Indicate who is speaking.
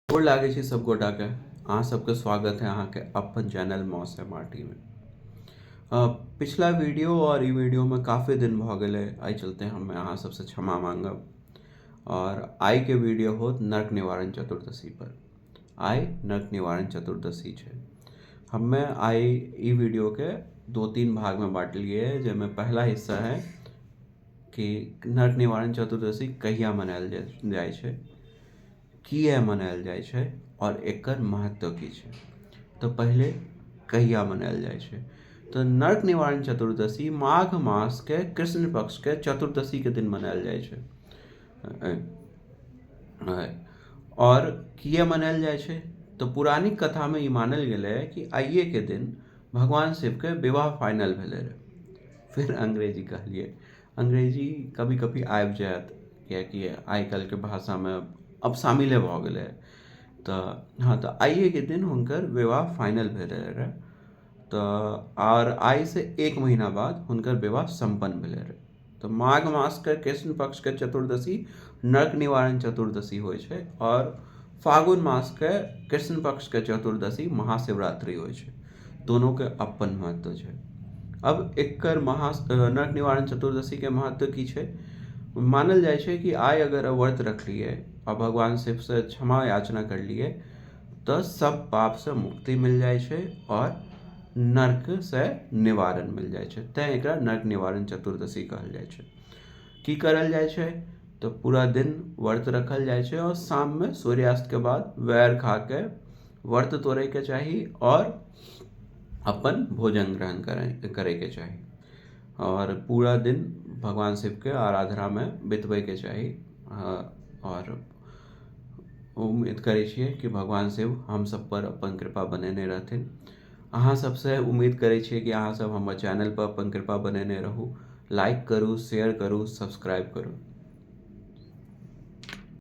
Speaker 1: गोर लागै छी सब गोटाके। अहाँ सबके स्वागत है अहाँके अपन चैनल मौसम माटीमे। पिछला वीडियो और ई वीडियो में काफ़ी दिन भऽ गेलै, एहि चलते हम अहाँ सबसँ क्षमा मांगब। और आइ के वीडियो होत नरक निवारण चतुर्दशी पर। आइ नरक निवारण चतुर्दशी छै। हमे आइ ई वीडियो के 2-3 भाग में बांटलिए, जाहिमे पहला हिस्सा है कि नरक निवारण चतुर्दशी कहिया मनायल जाइ छै, किया मनायल जाइ छै और एकर महत्व की छै। तो पहले कहिया मनायल जाइ छै, तो नरक निवारण चतुर्दशी माघ मास के कृष्ण पक्ष के चतुर्दशी के दिन मनायल जाइ छै। और किया मनायल जाइ छै, तो पौराणिक कथा में ई मानल गेलै कि आइए के दिन भगवान शिव के विवाह फाइनल भेलै रहे। फिर अंग्रेजी कहलिए, अंग्रेजी कभी कभी आबि जायत कियाकि आइ काल्हि के भाषा में अब शामिले भऽ गेलै। तऽ हाँ, तऽ आइए के दिन हुनकर विवाह फाइनल भेलै रहे। तऽ और आइ से 1 महीना बाद हुनकर विवाह सम्पन्न भेलै रहे। तऽ माघ मास के कृष्ण पक्ष के चतुर्दशी नरक निवारण चतुर्दशी होइ छै और फागुन मास के कृष्ण पक्ष के चतुर्दशी महाशिवरात्रि होइ छै। दोनों के अपन महत्व छै। अब एकर नरक निवारण चतुर्दशी के महत्व की छै, मानल जाइ छै कि आइ अगर व्रत रखलिए और भगवान शिव से क्षमा याचना कर लिए तो सब पाप से मुक्ति मिल जाइ छै और नरक से निवारण मिल जाइ छै। तैं एकरा नरक निवारण चतुर्दशी कहल जाइ छै। की करल जाइ छै, तो पूरा दिन व्रत रखल जाइ छै और शाम में सूर्यास्त के बाद वैर खा के व्रत तोड़े के चाही और अपन भोजन ग्रहण करे के चाही और पूरा दिन भगवान शिव के आराधना में बितबे के चाही। और उम्मीद करै छियै कि भगवान शिव हम सब पर अपन कृपा बनेने रहथिन। अहाँ सबसे उम्मीद करै छियै कि अहाँ सब हमर चैनल पर अपन कृपा बनेने रहू। लाइक करू, शेयर करू, सब्सक्राइब करू।